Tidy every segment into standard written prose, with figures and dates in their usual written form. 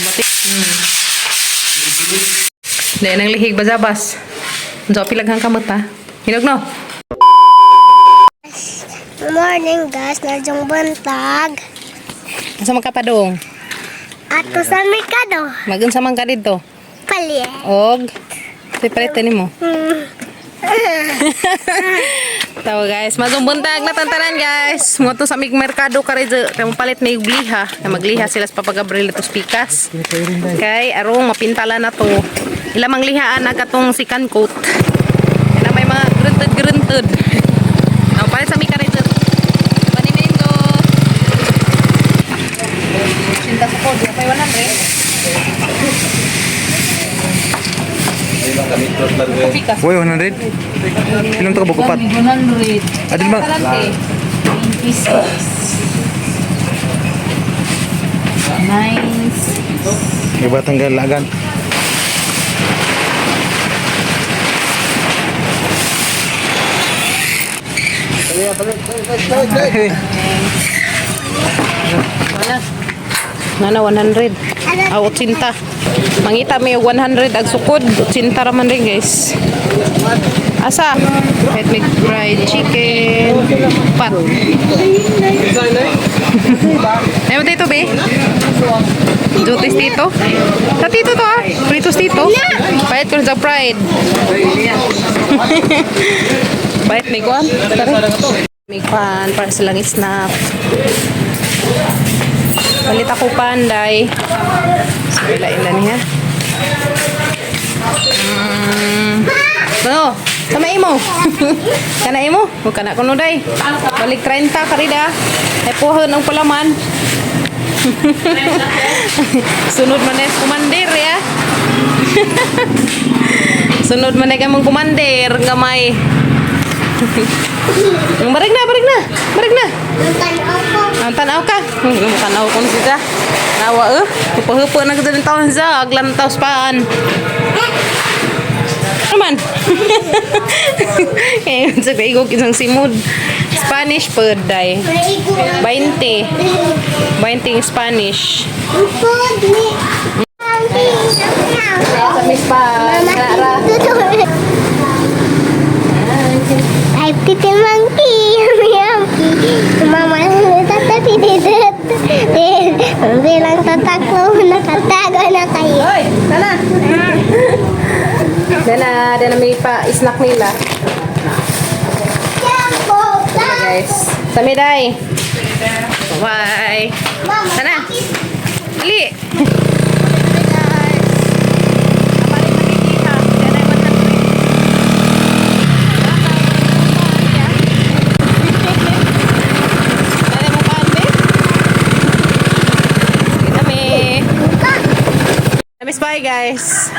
Mati. Dahil nang lihig bazabas. Unsa pilaghang kamot ha? Hinog no? Morning guys, nadyong buntag. Asa man ka padung? Ato sa Mikado, Magunsa man ka didto? palye. Og si prete nimo. Tawa guys, mazong buntag na tantanan guys. Mo to sa mig merkado kare kay palit may gliha. Kay magliha sila sa Papa Gabriel atos pikas. Kay arong mapintala na to. Ila manglihaan na katong sikan coat. Ila may mga grunted grunted. Now palit sa mi kare Panimendo. Cinta sa kod, pa 100. Pikas. Uy, 100? Ilang to ka bukupat? 100. Adil ba? 26. Nice. Iba tanggal lagan. Wala. Nana 100. Ah, 80. Mangita may 100 ag sukod. 80 ra man rin guys. Asa? Kahit may fried chicken. Pat. Ay mo dito, be? Jutis dito? Sa tito to ah. Fritos dito. Pahit ko sa pride. Pahit may kuan. Tara. May kuan para silang snack. Palit ako panday. So, ilain lang niya. Ano? Sama imo. Kana imo? Huwag kana kuno day. Balik 30 karida. Ay puhon ang palaman. Sunod man na kumandir ya. Sunod man na kamong kumandir gamay. Barig na, barig na. Barig na. Tanaw ko. Ang tanaw ka. Tanaw ko na siya. Nawa eh. Hupa-hupa na kita ng taon siya. Aglantaw paan. Ano man? Eh, sa kaigog isang simod. Spanish per day. 20. 20 Spanish. Food ni. Sa Miss Pa. Ay, titi monkey, monkey. Mama, tata, titi, titi. Bilang tatakbo, nakatago na kayo. Hoy, sana. Dana, dana may pa snack nila. Guys, samiday. Bye. Mama, Sana. Dali. Miss bye guys.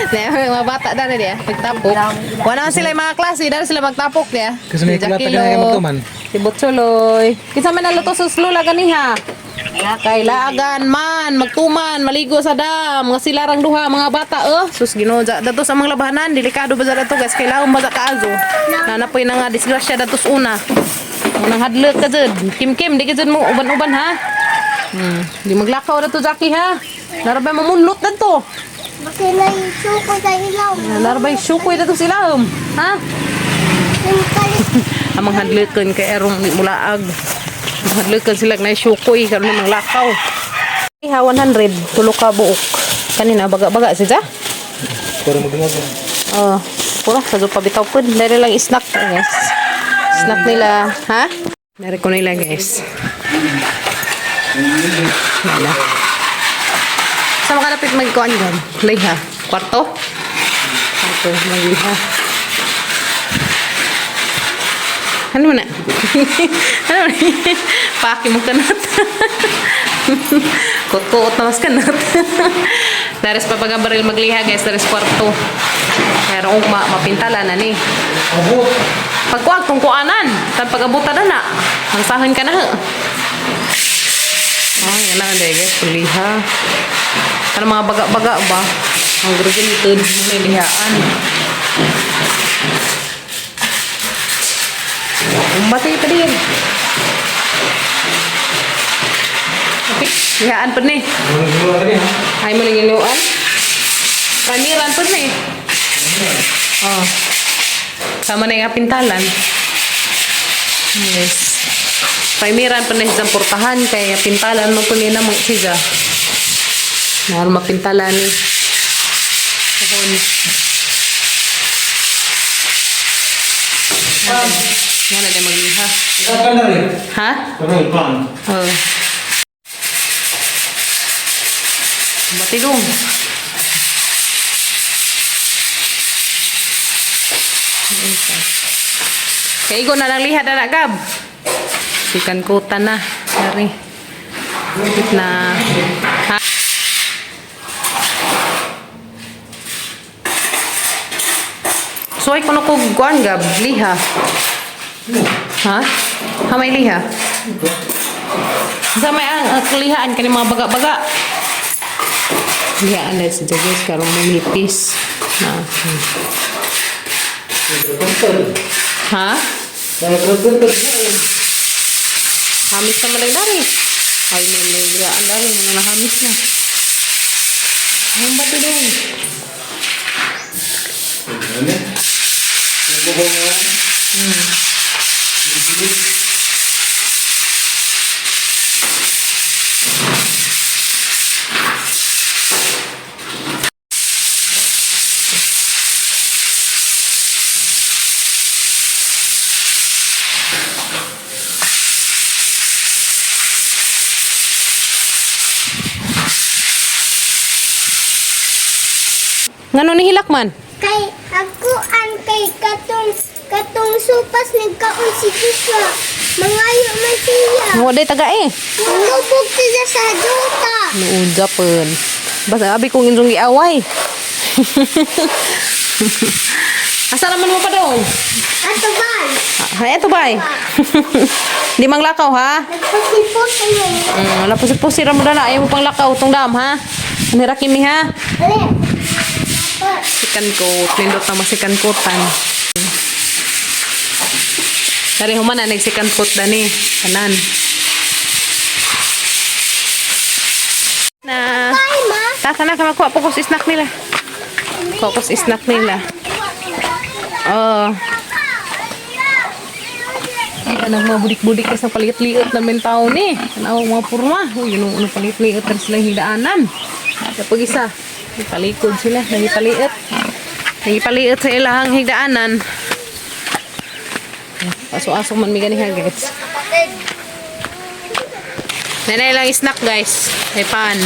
Na mga bata dali dia magtapok. Wala sila yung mga klase, dali sila magtapok dia. Kasi may Si kulata Jackie ka na Lo, magtuman. Si Butsuloy. Kinsa man naluto sa lula ganiha? Kay laagan man, magtuman, maligo sa dam, mga silarang duha, mga bata eh. Sus Ginoo, dato sa mga labanan, delikado ba sa dato guys, kay laom ba sa kaazo. Nanapoy na nga disgrasya datos una. Unang hadlok ka jud. Kim Kim, di ka jud mo uban-uban ha. Di maglakaw dato Jackie ha. Narabay mamunlot dato. Bakit na yung suko sa ilaw? Narabay sukoy dato sila ha. Yung kalit. Ang mga hadlokan kay erong mulaag. Mga hadlokan sila na sukoy karon mga lakaw. Ha 100 tulo ka buok. Kanina baga-baga siya. Pero magdungag. Oh, pura sa pa bitaw pud. Dali lang snack guys. Snack nila, ha? Dari ko nila guys. Wala. Sa makalapit magkuan gan. Liha. Kwarto? Kwarto magliha. Ano na? Ano na? Paki mo kanat. Kutuot na mas kanat. Dares pa pagabaril magliha guys, dares kwarto. Pero kung mapintala na ni. Pagkuag tong kuanan, tan pagabutan na na. Hansahan ka na. Ha. Ay, yan lang guys, pagliha. Ano mga baga-baga ba? Ang gurgilitod, mga lihaan. Umbati pa din. Okay. Lihaan pa ni. Ay mo ning inuan. Paniran pa ni. Oh. Sama na yung pintalan. Yes. Paimiran pa na sa portahan kay pintalan mo po ni na mo siya. Naro mapintalan ni. Pohon. Nga na din magliha. Ha? Oo. Matilong. Kaigo na lang liha na gab. Sikan kuta na. Dari. Kapit na. Ha? Suway ko na ko guan gab liha. Ha? Ha may liha? Sa may ang lihaan kani mga baga-baga. Lihaan na si Jagos karong may nipis. Na. Ha? Hamis naman lang dari. Ay, may may lihaan dari. Ano na hamis na. Ang bato dong. Ngano ni hilak man? Kay ako ang kay katong katong supas nagkaon si Joshua. Mangayo man siya. Mo day taga eh. Lubog siya sa duta. Noon Japan. Basta abi kong injong giaway. Asa naman mo pa dong? Ato ba? Ay, eto bay. Di manglakaw ha? Nagpasipot kayo. Wala po si pusira mo na ayaw mo pang lakaw tong dam ha. Anira kimi ha. Ale. Sikan coat, nindot na masikan coatan. Dari human na nagsikan coat dani kanan. Na. Bye, ma. Tasa na kama kuha po ko sa snack nila. Kuha ko sa snack nila. Oh. Ay, anong mga budik-budik kasi palit-liot na men tao ni. Ano mga purma. Uy, yun ang palit-liot na silang hidaanan. Kapag isa, palikod sila, nangipaliit. Nangipaliit sa ilahang higdaanan. Aso-aso man mi ganiha, guys. Nanay lang snack, guys. May pan.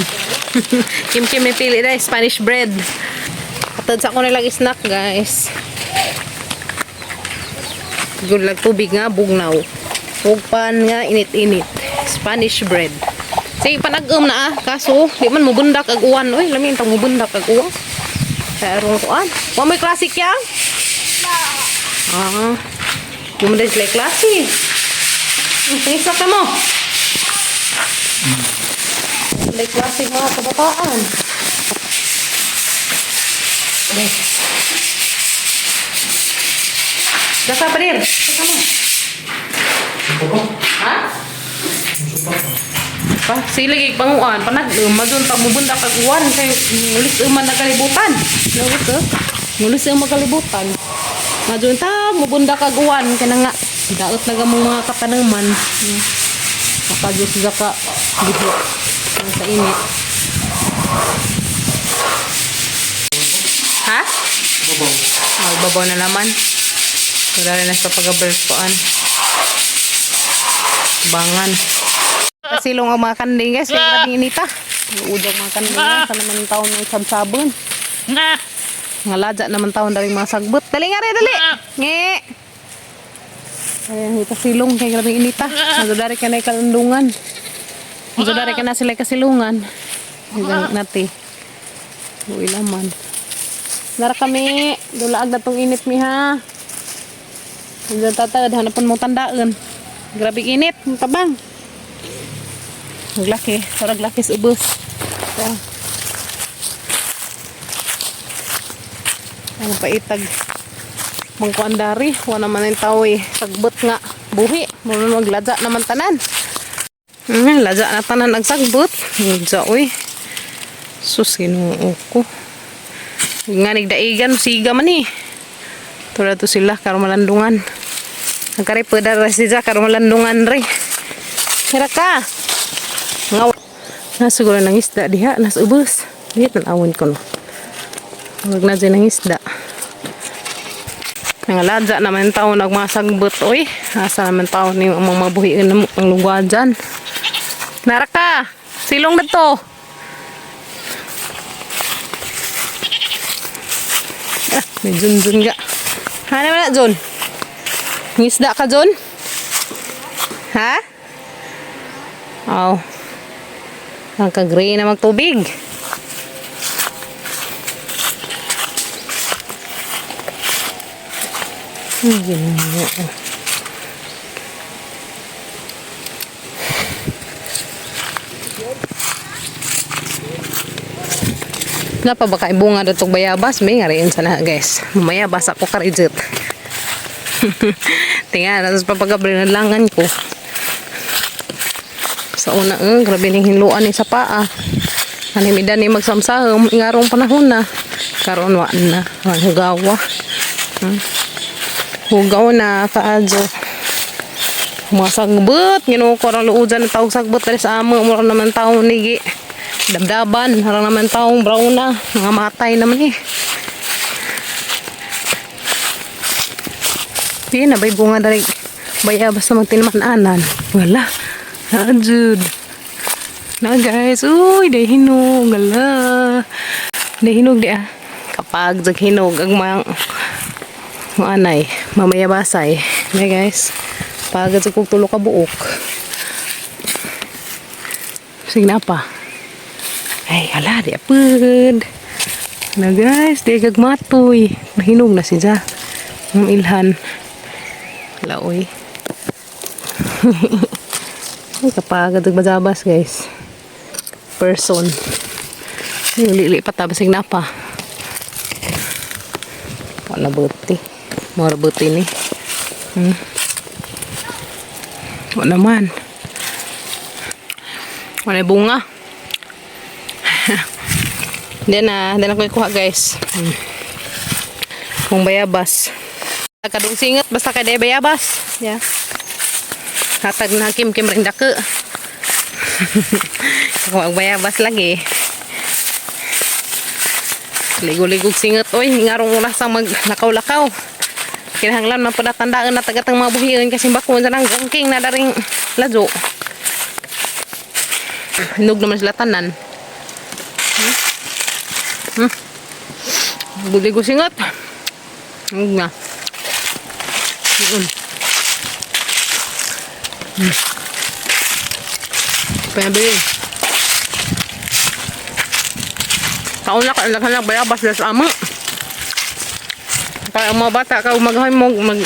Kim Kim may pili na Spanish bread. Katad sa ako nilang snack, guys. Good luck tubig nga bugnaw. Ug pan nga init-init. Spanish bread. Sige panag-um na ah, kaso di man mubundak ag uwan oy, lami intang mubundak ag uwan. Kaya aron kuan. Wa may classic yang? Ah. Di mo dahil sila klase. Ang isa ka mo. May classic mga kabataan. Okay. Daka parir. Daka mo. Ha? Pa, sila gig panguan panag madun pag mubunda kag uwan kay ngulis man na kalibutan. Ngulis eh. Ngulis ang magkalibutan. Madun ta mubunda kag uwan kay na nga daot na gamong mga katanaman. Kapag sa ka giho ang sa init. Ha? Babaw. Ay, babaw na naman. Wala rin na sa pag-abertuan. Bangan. Kasilong ang mga kanding guys. Kaya grabing inita. Uudog mga kanding guys. Sa naman taon ng sabsabon. Nga ladya naman taon dari mga sagbot. Dali nga rin, dali! Nge! Ayan, ito silong. Kaya grabing inita. Madudari ka na ikalundungan. Madudari ka na sila kasilungan. Ang ganit nati. Uwi laman. Nara kami. Dulaag na tong init mi ha. Diyan tatad, hanapan mo tandaan. Grabe init, ang tabang. Naglaki, sarag laki sa ubos. So, ang paitag. Mangkuandari, wala naman yung tao eh. Sagbot nga, buhi. Muna magladya naman tanan. Laja na tanan agsagbot. Laja oy. Sus, Ginoo ko. Nga nigdaigan, siga man eh. Tura to sila, karon malandungan. Ang kare pwede ra siya, karon malandungan re. Hira ka. Nga, na siguro nang isda diha, nas ubos. Diha tanawon ko no. Huwag na dyan ang isda. Nangaladya naman tao nagmasagbot oy. Asa naman tao ni mga mabuhiin na ang lungwa dyan. Naraka! Silong na to! Ah, may Jun-Jun ga. Ha naman na, Jun? Ngisda ka, Jun? Ha? Aw. Ang ka-gray na magtubig. Ay, ginoo. Napa ba kay bunga datong bayabas? May nga rin sana guys. Mamayabas ako karijit. Tinga, tapos papagabrinadlangan ko. Sa una, grabe ning hinluan ni sa paa. Ani mi dani magsamsahom, ingarong panahon na. Karon wa na, ang hugawa. Hugaw na kaadyo. Mga sagbot, Ginoo ko ang luudan ng tawag sagbot dali sa amo, mura naman taong nigi. Dabdaban, harang naman taong brown na, mga matay naman eh. Di na bay bunga dali. Baya basta magtinman-anan. Wala. Naajud. Na guys, uy, day hinog. Wala. Day hinog di ah. Kapag jag hinog ang mga anay, mamaya basay. Na guys. Pagod sa kog tulo ka buok. Sige na pa. Ay, hala, di apod. Na guys, di gagmatoy. Mahinog na siya. Ang ilhan. Laoy. Ay, kapagod magbajabas guys. Person. Ay, lili pa ta, basig na pa. Wala buti. Mura buti ni. Wala man. Wala bunga. Then na, then ako ikuha guys. Kung bayabas. Kadung singot basta kay day bayabas. Yeah. Hatag na kim kim ring dako. Kung ang bayabas lagi. Ligo-ligog singot oy, ngarong oras ang maglakaw-lakaw. Kinahanglan man pud tandaan na tagatang mga buhion kasi bako man ang gangking na daring ladyo. Hinog naman sila tanan. Ligo singot. Hinog na. Yun. Pwede. Taon na ka, lang bayabas na sa ama. Kaya ang mga bata ka maghimog mag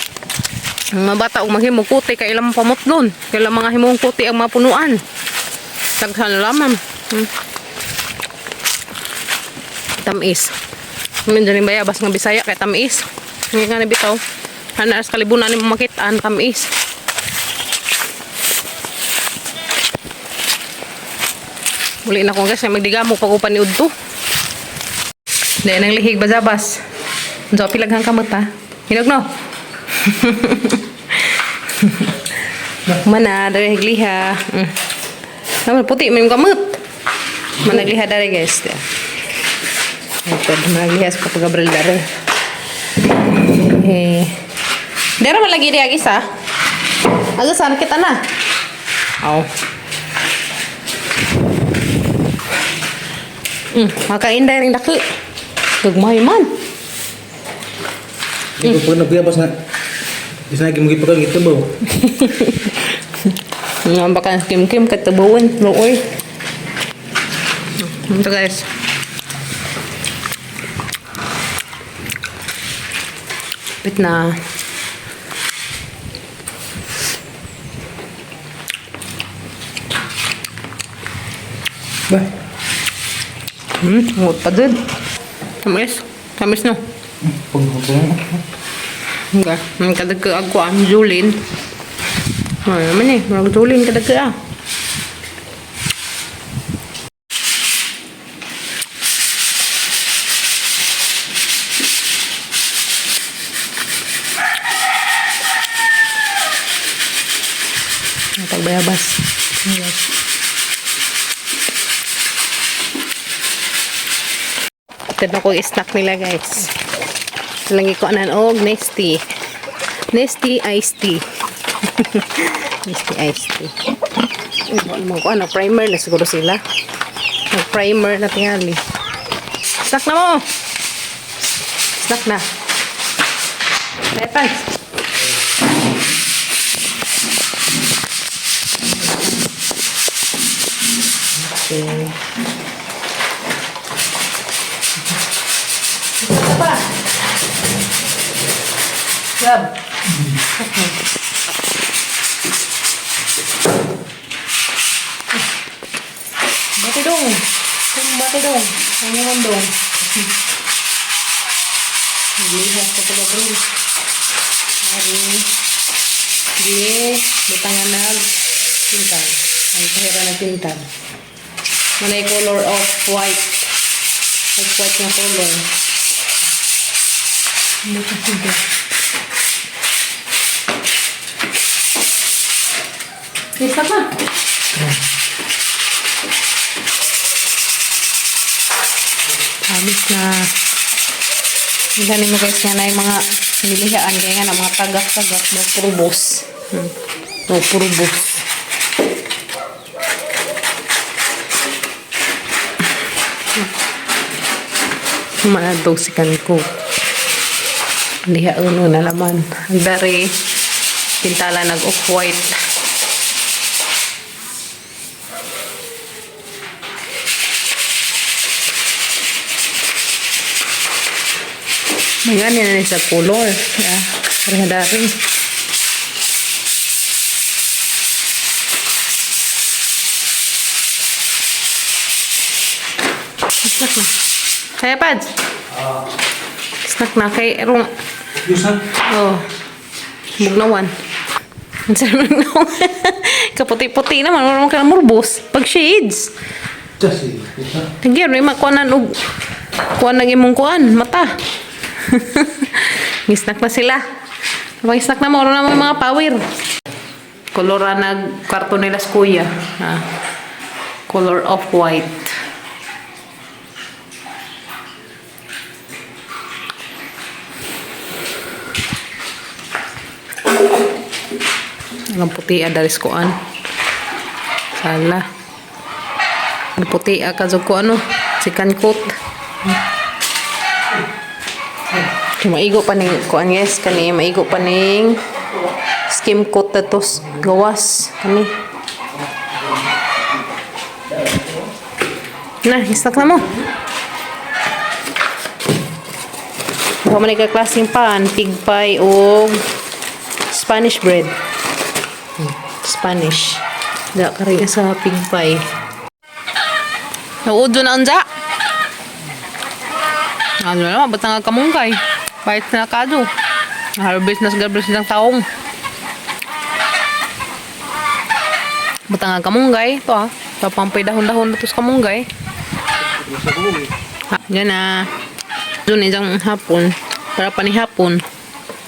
ang mga bata og maghimog kuti kay ilang pamutlon. Kay ilang mga himong kuti ang mga punuan. Tagsan lamang. Tamis. Minsan yung bayabas nga Bisaya kay tamis. Hindi nga nabitaw. Ana sa kalibunan ni makitaan tamis. Muli na ko guys, magdigamo pag upan ni Udto. Dahil nang lihig bazabas. Unsa pilaghang kamot ha. Hinog no. Mana dari higliha. Naman puti may kamot. Managliha dari guys. Ito, managliha sa Papa Gabriel dari. Eh. Dara man lagi dia guys ha. Aga sana kita na. Aw. Makain ring daki. Gagmay man. Hindi ko pag nagbiyabas na. Isa na gimugipagkang ito ba? Nga baka kim-kim katabuan luoy. Ito guys. Wait na. Ba? Ngut pa dun. Tamis. Tamis no. Pag Okay. Ang kadagka ako ang Julin. Ano naman eh. Marag Julin kadagka ah. bayabas. Bayabas. Ito ko snack nila, guys. Lagi ko anan og Nestea. Nestea iced tea. Nestea iced tea. Uy, wala mo ko ano, primer na siguro sila. Nag-primer na tingali. Snack na mo! Snack na. Lepas. Okay. Ito pa. Grab. Okay. Bati dong. Bati dong. Ang yaman dong. Liha sa pagabril. Ari. Di butangan nag tintal. Ang pahira na tintal. Manay color of white. Of white na color. Ano pa sige? Isa pa. Habis na. Gani mo guys nga na yung mga nilihaan kaya nga na mga tagak-tagak mga purubos. Mga purubos. Manadog si kanko. Liha uno na laman. Ang dari pintala nag off-white. May ganyan na sa color. Yeah. Pareha dari. Snack na. Kaya pads. Snack na kay rong Yusa. oh. Bugnawan. Ang sarap bugnawan. Kaputi-puti naman wala man ka na murbos. Pag shades. Just Yusa. Nagyan may makuanan og kuan nang imong kuan mata. Ngisnak na sila. Mag-snack na mo na mga power. Kolora nag karton nila sa kuya. Ah. Color of white. Ang puti adaris kuan. Sala. Ang puti ka ko ano, chicken coat. Kay Maigo pa ning kuan guys, kani maigo pa ning skim coat na to gawas kani. Na, istak na mo. Duha man ka klaseng pan, pig pie o Spanish bread. Spanish. Da kari sa pig pie. Naudo na unja. Ano na naman, ba't nga kamungkay? Kahit na kado. Harvest na sa garbage ng taong. Ba't nga kamunggay? Ito ah. Tapampay dahon-dahon na to sa kamunggay. Ha, yan na. Doon isang hapon. Para pa ni hapon.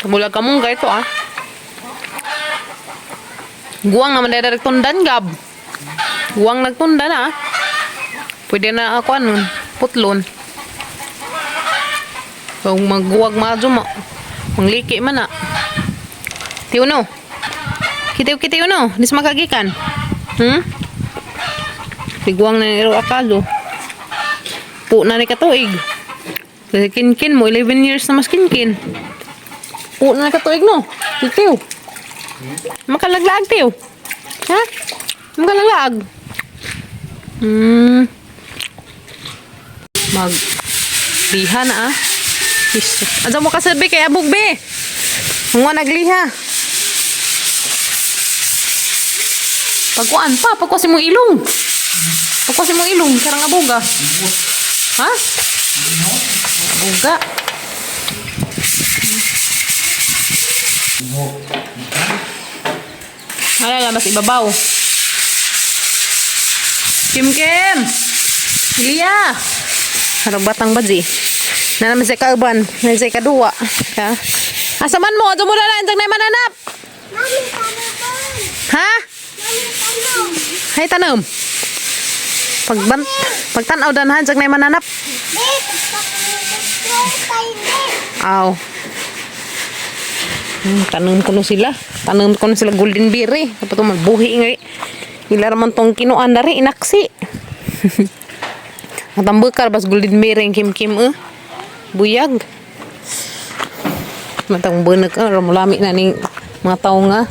Mula kamunggay ito ah. Guwang naman dahil nagtundan, Gab. Guwang nagtundan ah. Pwede na ako ano, putlon. Kung magguwag mga ma mangliki man ah. Tiyo no. Kitiw kitiw no, dis makagikan. Tiguang na iro akalo. Po na ni katuig. Kasi kinkin mo, 11 years na mas kinkin. Po na ni katuig no. Kitiw. Makalaglaag tiw. Ha? Makalaglaag. Mag liha na ah. Is, adyo mo kasabi kay abog be. Mga nagliha. Pagkuan pa, pagkuan si mong ilong. Pagkuan si mong ilong, karang aboga. Ha? Aboga. Wala labas ibabaw. Kim Kim! Liya! Harap batang badzi. Na naman siya kauban. Na siya kaduwa. Ha? Asa man mo? Ado mo na lang. Intang na mananap! Mami, tarabon. Ha? Mami, Hay tanom. Pagban pagtan-aw danhan jag na mananap. Di, pagpakong tayo. Aw. Tanom ko no sila. Tanom ko no sila golden berry. Dapat mabuhi nga. Ila raman tong kinuan dari inaksi. Matambukar bas golden berry ang kim-kim eh. Buyag. Matang bunag eh. Ramulami na ning mga tao nga.